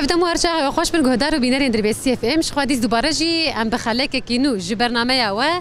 Ev dem û her çaxê we xweş bin guhdar û bînerên Dirbêsiyê FM ji xwe dîs dubare jî em bi xelekekî nû ji bernameya we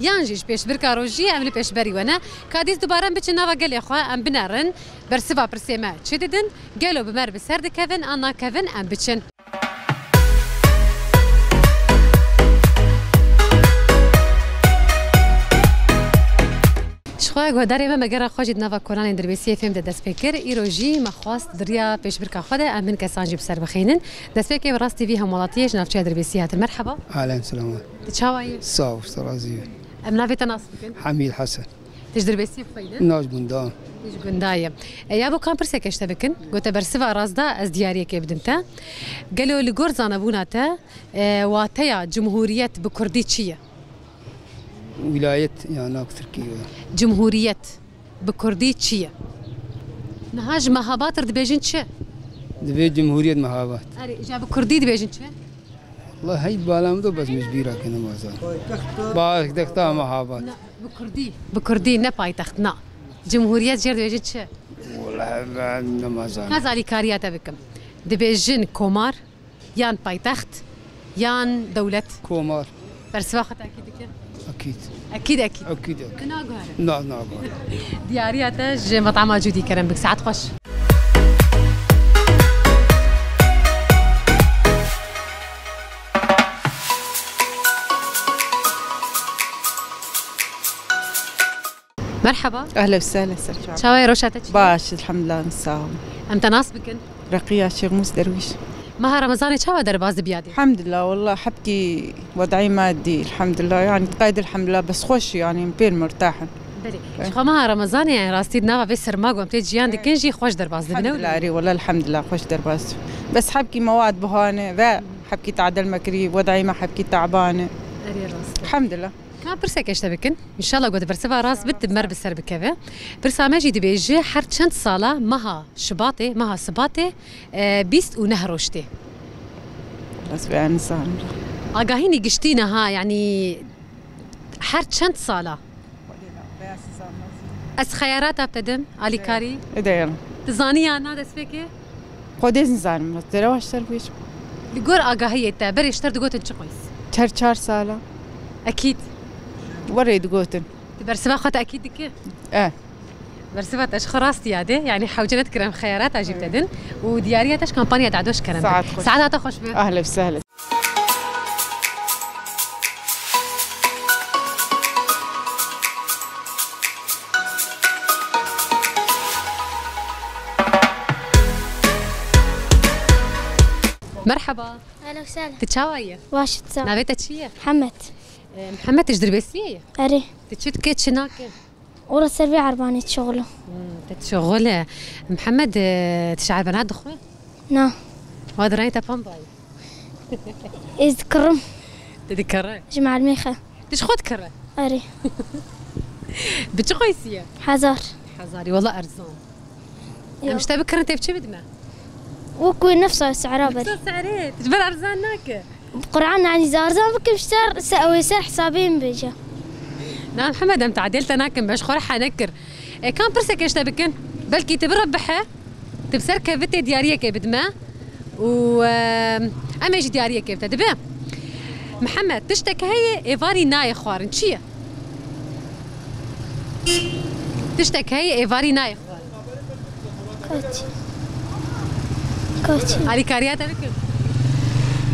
yan jî ji pêşbirka rojî em li pêşberî we ne. Ka dîs dubare em biçin nava gelê xwe em binerin bersiva pirsê me çi didin, gelo bi mer bi ser dikevin an nakevin em biçin. Ji xwe guhdarê me me gera xwe jî di nava kolanên Dirbêsiyê FM de dest pê kir. Îro jî me xwest di riya pêşbirka xwe de em hin kesan jî bi ser bixînin. Destpêkê bi rastî vî hemwelatiyê ji navçeya Dirbêsiyê hatin. Merheba. Ahlen selam. Tu çawa yî? Sağ ol, razî be. Em navê te nas bikin. Hemîd Hesen. Tu ji Dirbêsiyê bi xwe yî ne? Na ji gunda. Tu ji gunda ye. Ya bo kam pirsekê ji te bikin. Got te bersiva rast da ez diyariyekê bidim te. Gelo li gor zanebûna te wateya cumhuriyet bi kurdî çi ye? Wilayet ya na bi tirkî ye. Cumhuriyet bi kurdî çi ye? Niha ji Mehabat re dibêjin çi? Divê Cumhuriyet Mehabat. Erê îja bi kurdî dibêjin çi? Wallah hey bala min do bes min ji bîra ke nemaza. Paytexta Mehabat. Na bi kurdî, bi kurdî ne paytext na. Cumhuriyet jê re dibêjin çi? Wallah nemaza. Ez alîkariya te bikim. Dibêjin komar yan paytext yan dewlet? Komar. Bersiva xwe tekîd dike? Ekîd. Ekîd ekîd. Ekîd ekîd. Tu naguhere? Na naguhere. Diyariya te ji met'ema Cûdî kerem bik. Saet xweş. Merheba. Ehla wsehla ser çav. Çawa ye rewşa te çi ye? Baş elhamdulillah em sax in. Em te nas bikin. Reqiya Şêxmûs Derwîş. Meha Remezanê çawa derbas dibiya dê? Elhamdulillah wallah hebkî wed'î madî elhamdulillah yanî qeyd elhamdulillah bes xweş yanî em pêl mirtah in. Belê. Ji xwe meha Remezanê yanî rastî di nava vê serma ku em tê ciyan dikin jî xweş derbas dibin. Elhamdulillah erê wallah elhamdulillah xweş derbas dibin. Bes hebkî mewad bihane ve hebkî te'del me kirî wed'î me hebkî te'ban e. Erê rast e. Elhamdulillah. Ka pirseke ji te bikin. Înşallah ku di bersiva rast bit mer bi ser bikeve. Pirsa me jî dibêje her çend sala meha şibatê, meha sibatê 29 roj tê. Ez vê nizanim. Agahînî giştî niha yanî her çend sala. Ez xeyarata te dim alîkarî. Ê Tu zanî ya na destpêkê? Xwedê nizanim. Te rewaş ser bêjim. Li gor agahiyê te berê ji te digotin çi xwîs? Çer çar sala. Ekîd. Werê digotin. Tu bersiva xwe te ekîd dike? E. Bersiva te ji xwe rast ya dê yanî hewce nedikirin xeyarata jî te din û diyariya te ji kampanya Dedoş kerem. Saet xweş. Saeta te xweş be. Ehla wsehla. Merheba. Ehla wsehla. Tu çawa ye? Baş tu Navê te çi ye? Muhammed. Muhammed ji Dirbêsiyê ye? Erê. Tu çi dike çi nake? Ora ser vê erbanê dişixulim. Te dişixule. Muhammed tu ji erbanat dixwe? Na. Wa dirayê te pam bayî. Ez dikirim. Tu dikire? Ji melimê xwe. Tu ji xwe dikire? Erê. Bi çi xweysî ye? Hezar. Hezarî wala erzan. Em ji te bikirin tê bi çi bidime? Wekû nefsa se'ra berî. Nefsa se'rê. Tu ji ber erzan nake. Qur'an yanî erzan bikim ji ser ew ê ser hesabê min bêje. Na Muhammed em te'dêl te nakin beş xwe rehe nekir. Kam pirsekê ji te bikin? Belkî tu birebihe tu bi ser kevitê diyariyekê bidime û em ê jî diyariyekê bi te dibe. Muhammed tiştek heye êvarî nayê xwarin çi ye? Tiştek heye êvarî nayê xwarin. Kaç. Kaç. Alîkariya te bikim.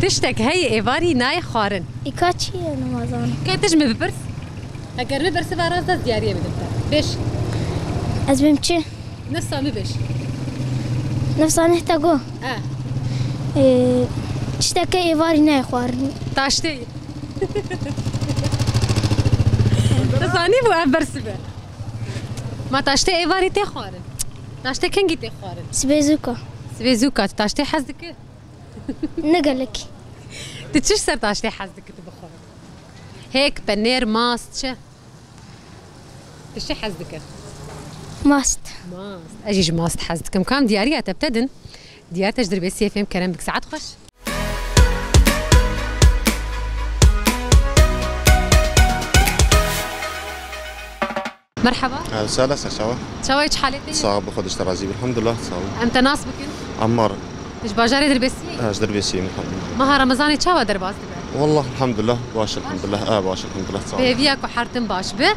Tiştek heye êvarî nayê xwarin. Ê kaç ye nemazanim. Ke tu ji min bipirs? Eger min bersiva rast da ez diyariyê bidim te. Bêj. Ez bim çi? Nefsa min bêj. Nefsa neh te got. E. Tişteke êvarî nayê xwarin. Taştê ye. Te zanîbû ev bersiv e. Ma taştê êvarî tê xwarin. Taştê kengî tê xwarin? Sibê zûka. Sibê zûka tu taştê hez dike? Ne gelekî. Tu çi ji ser taştê hez dike tu bixwe? Hêk, penêr, mast çi? Tu çi hez dike? Mast. Mast. Ez jî ji mast hez dikim. Kam diyariya te bi te din? Diyar te ji Dirbêsiyê fêm kerem bik. Saet xweş. Merheba. Ehla wsehla ser çawa? Çawa ye çi halê te ye? Sax bi Xwedê ji te razî be. Elhamdulillah sax. Em te nas bikin? Ammar. Ji bajarê Dirbêsiyê? Ji Dirbêsiyê الحمد لله. Meha Remezanê çawa derbas dibe? والله الحمد لله باش الحمد لله باش الحمد لله Bi hêviya ku her tim baş be.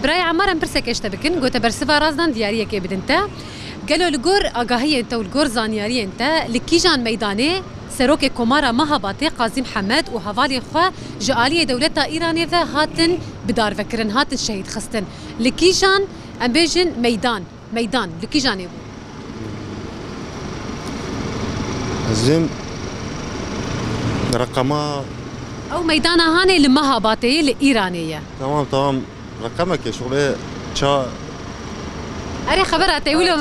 Birayê Emar em pirsekê ji te bikin, gote bersiva razdan diyariyekê bidin te. Gelo li gor agahiyên te û li gor zanyariyên te li kîjan meydanê Serokê Komara Mehabatê Qazî Mihemed û hevalên xwe ji aliyê dewleta Îranê ve hatin bidarvekirin, hatin şehîdxistin. Li kîjan em bêjin meydan, meydan li kîjanê bû? Ez dibêm reqema Ew meydana hanê li Mehabatê ye, li Îranê ye. Tamam tamam reqemeke şixulê ça Erê xebera te wilo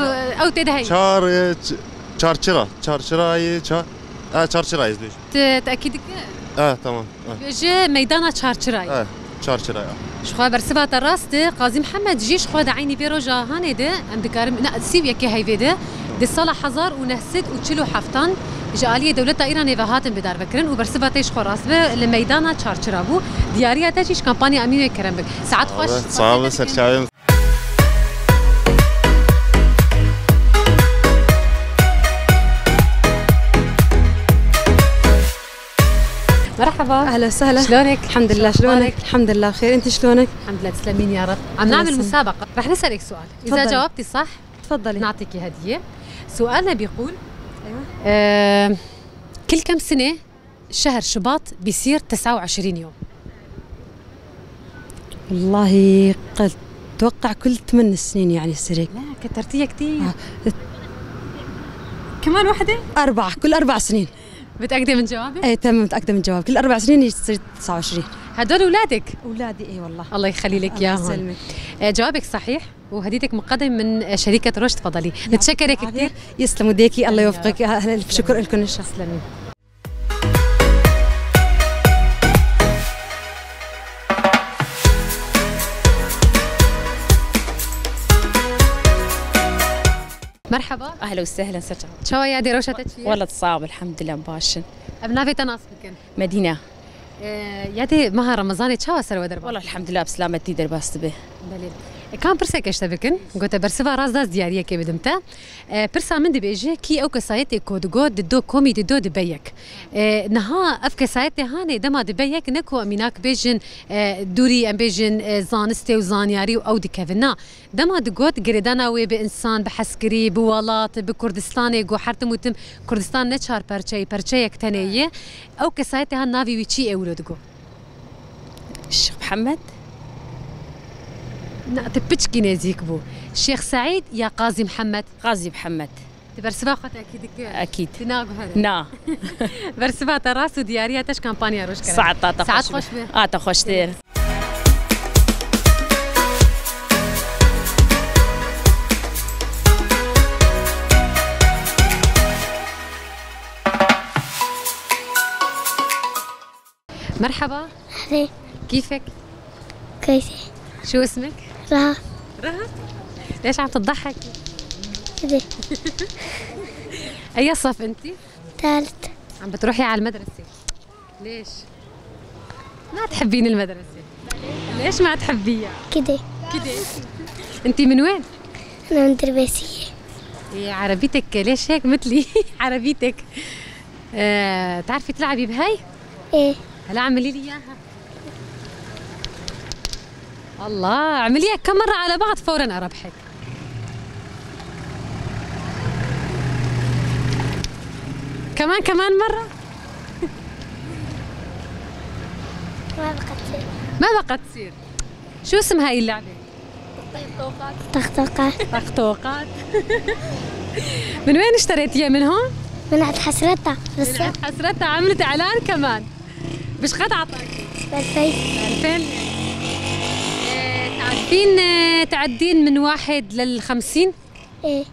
ew tê de heye. Çar çarçira çarçirayê ça çarçirayê ez dibêjim. Tu tekîd dike? Tamam. Dibêje meydana çarçirayê. Çarçirayê. Ji xwe bersiva te rast e. Qazî Mihemed jî ji xwe di eynî vê roja hanê de em dikarin ne 31 heyvê de di sala 1947an ji aliyê dewleta Îranê ve hatin bidarvekirin û bersiva te ji xwe rast be li meydana Çarçira bû. Diyariya te jî ji kampanya Emînê Kerem bik. Saet xweş. Sağ ol, serçavê. مرحبا. اهلا وسهلا. شلونك؟ الحمد لله. شو شلونك؟ أخبارك؟ الحمد لله بخير، انت شلونك؟ الحمد لله تسلمين يا رب. عم نعمل يسلمك. مسابقة، رح نسألك سؤال، إذا تفضلي. جاوبتي صح تفضلي نعطيكي هدية. سؤالنا بيقول ايوه كل كم سنة شهر شباط بيصير 29 يوم؟ والله قلت اتوقع كل 8 سنين يعني يصير هيك. لا كترتيها كثير. كمان وحدة؟ أربعة، كل 4 سنين. متأكدة من جوابك؟ اي تمام متأكدة من جوابك، كل 4 سنين يصير 29. هدول أولادك؟ أولادي اي والله. الله يخلي لك الله إياهم. يسلمك. جوابك صحيح وهديتك مقدمة من شركة روش. تفضلي. نتشكرك كثير. يسلموا ايديكي، الله يوفقك، أهلا شكر لكم ان شاء الله. تسلمي. مرحبا. اهلا وسهلا سرت. شو يا دي روشة تشي؟ والله تصاب الحمد لله باشن. ابنافي تناس بكن. مدينة. يا دي مها رمضاني تشاو سر ودربا. والله الحمد لله بسلامتي درباست به. دليل. كان برسك ايش تبكن؟ قلت برسفا راس داس ديارية كي بدمتا. برسا من دي بيجي كي او كسايتي كود جود دو كومي دو دبيك. نها اف كسايتي هاني دما دبيك نكو اميناك بيجن دوري ام بيجن زانستي وزانياري او دكفنا. دما دقوت قريدانا وي بانسان بحسكري بوالات بكردستاني جو حرتم وتم كردستان نشار برشي برشي تنيه او كسايتي هان نافي ويتشي اولو دقو. الشيخ محمد؟ لا تبتشكي نازيك بو الشيخ سعيد يا قاضي محمد؟ قاضي محمد. برسفا خط اكيد اكيد تناقو هذا نا برسفا تراس ودياريا تاش كامبانيا روش كرم. ساعة طاطا ساعات خوش به. تا خوش دير. مرحبا. أهلين. كيفك؟ كويسة. شو اسمك؟ رهف. رهف؟ ليش عم تضحكي؟ كده. أي صف أنت؟ ثالث. عم بتروحي على المدرسة. ليش؟ ما تحبين المدرسة. ليش ما تحبيها؟ كده. كده. أنت من وين؟ أنا من درباسية. إيه عربيتك ليش هيك مثلي؟ عربيتك. تعرفي تلعبي بهاي؟ إيه. هلا اعملي لي إياها. الله، اعمليها كم مرة على بعض فوراً أربحك. كمان كمان مرة؟ ما بقى تصير. ما بقى تصير. شو اسم هاي اللعبة؟ طقطقات. طقطقات. من وين اشتريتيها؟ من هون؟ من عند حسرتها. من عند حسرتها. عملت إعلان كمان. مش قد عطاكي؟ ب2000. 2000. تعرفين تعدين من 1 لل50؟ إيه.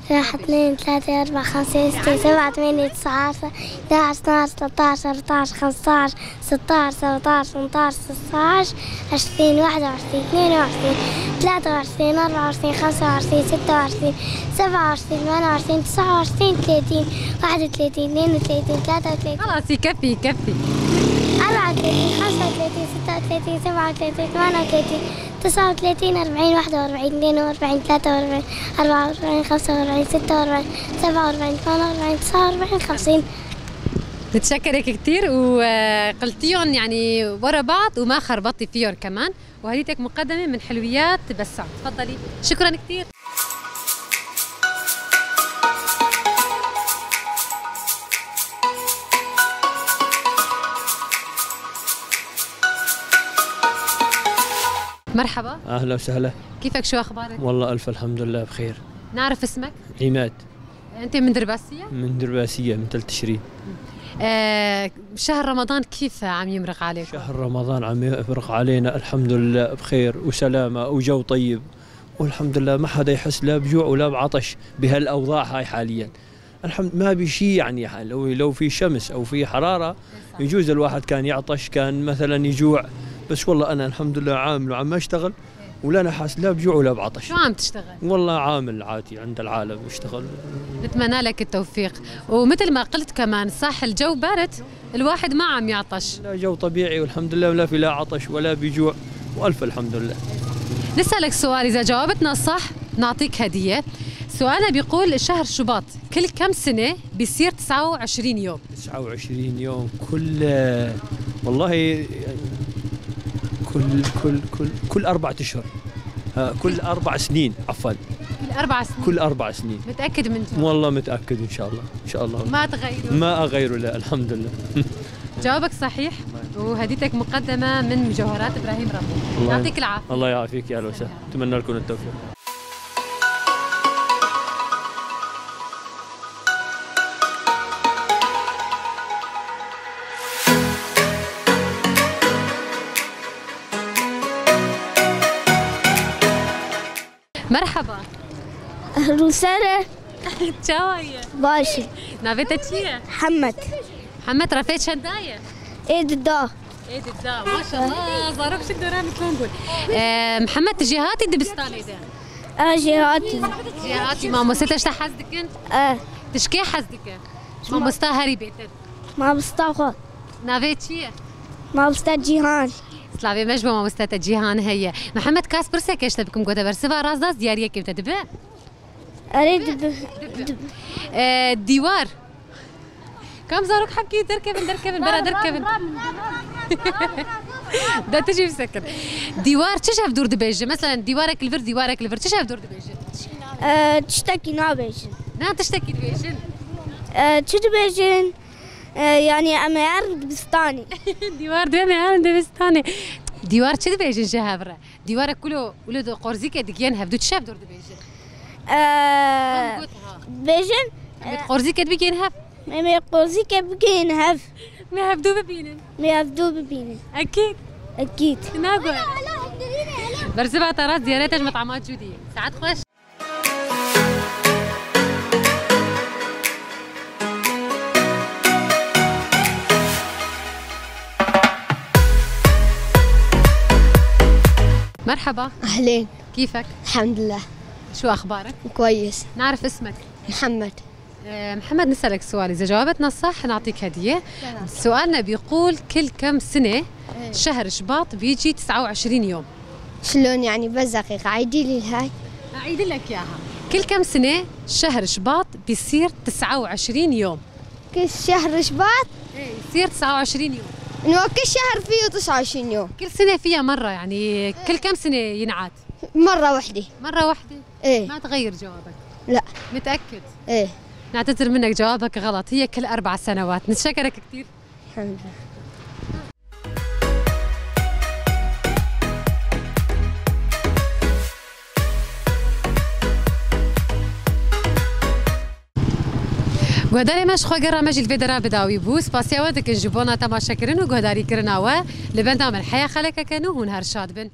1 2 3 4 5 6 7 8 9 10 11 12 13 14 15 16 17 18 19 20 21 22 23 24 25 26 27 28 29 30 31 32 33. خلاص يكفي يكفي. 34 35 36 37 38 39 40 41 42 43 44 45 46 47 48 49 50. بتشكرك كثير، وقلتيهم يعني ورا بعض وما خربطتي فيهم كمان، وهديتك مقدمة من حلويات بسام. تفضلي، شكرا كثير. مرحبا. اهلا وسهلا. كيفك، شو اخبارك؟ والله الف الحمد لله بخير. نعرف اسمك؟ عماد. انت من درباسيه؟ من درباسيه، من تل تشرين. شهر رمضان كيف عم يمرق عليكم؟ شهر رمضان عم يمرق علينا الحمد لله بخير وسلامه وجو طيب، والحمد لله ما حدا يحس لا بجوع ولا بعطش بهالاوضاع هاي حاليا. الحمد ما بشيء يعني، لو في شمس او في حرارة يجوز الواحد كان يعطش، كان مثلا يجوع، بس والله انا الحمد لله عامل وعم اشتغل ولا انا حاس لا بجوع ولا بعطش. شو عم تشتغل؟ والله عامل عادي عند العالم اشتغل. نتمنى لك التوفيق، ومثل ما قلت كمان صح الجو بارد، الواحد ما عم يعطش. لا جو طبيعي والحمد لله، ولا في لا عطش ولا بجوع، والف الحمد لله. نسألك سؤال، إذا جاوبتنا صح نعطيك هدية. سؤالنا بيقول شهر شباط كل كم سنة بيصير 29 يوم؟ 29 يوم كل والله كل كل كل كل 4 أشهر، كل 4 سنين، عفوا كل 4 سنين. كل 4 سنين. متأكد من جواب؟ والله متأكد إن شاء الله، إن شاء الله ما تغيره. ما أغيره، لا الحمد لله. جوابك صحيح، وهديتك مقدمة من مجوهرات إبراهيم ربو. يعطيك العافية. الله يعافيك يا أهلا وسهلا، أتمنى لكم التوفيق. مرحبا. أهلا وسهلا. تشاوية. باشا. نافيتا تشيا. محمد. محمد رفيت شنداية. ايه دا. ايه دا، ما شاء الله زاروك شو دوران نقول. محمد جهاتي دبستاني ده. جهاتي. جهاتي ما مستاش حزدك انت؟ تشكي حزدك؟ ما مستاهري بيتر. ما مستاخ. نافيت تشيا. ما مستا جيهان. سلافي مجموعة ما مستا جيهان هي. محمد كاس برسك ايش تبكم قوتا برسبا راس داس ديارية كيف تدبع؟ اريد ديوار. كم زاروك حبكي دركبن دركبن برا دركبن. دا تجي بسكن. ديوار تشاف دور دبيجة مثلا ديوارك الفر ديوارك الفر تشاف دور دبيجة؟ تشتكي نابيجن. نا تشتكي دبيجن. تشتبيجن يعني أميار دبستاني. ديوار دي أميار دبستاني. ديوار چه دبيجن جهابرة؟ ديوار كله ولد قرزيك دقيان هبدو تشاف دور دبيجن. بيجن؟ قرزيك دبيجن هب. ما قرزيك بيجن هب. ما هبدو ببينن. ما هبدو ببينن. أكيد. أكيد. ناقول. برزبها تراس زيارتك مطعمات جودية. ساعات خوش. مرحبا. أهلين. كيفك؟ الحمد لله. شو أخبارك؟ كويس. نعرف اسمك؟ محمد. محمد نسألك سؤال، إذا جاوبتنا صح نعطيك هدية. سؤالنا بيقول كل كم سنة شهر شباط بيجي 29 يوم؟ شلون يعني؟ بس دقيقة عيدي لي الهاي. أعيد لك إياها. كل كم سنة شهر شباط بيصير 29 يوم؟ كل شهر شباط؟ إيه يصير 29 يوم. إنه كل شهر فيه 29 يوم. كل سنة فيها مرة، يعني كل كم سنة ينعاد؟ مرة واحدة. مرة واحدة؟ إيه. ما تغير جوابك؟ لا. متأكد؟ إيه. نعتذر منك جوابك غلط، هي كل 4 سنوات. نتشكرك كثير. الحمد لله. گهداری مش خوگرا مجل فيدرا بداوي بوس باسيا ودك جبونا تماشا كرن وگهداري كرناوا لبندا من حيا خلك كانوا هون هرشاد بن.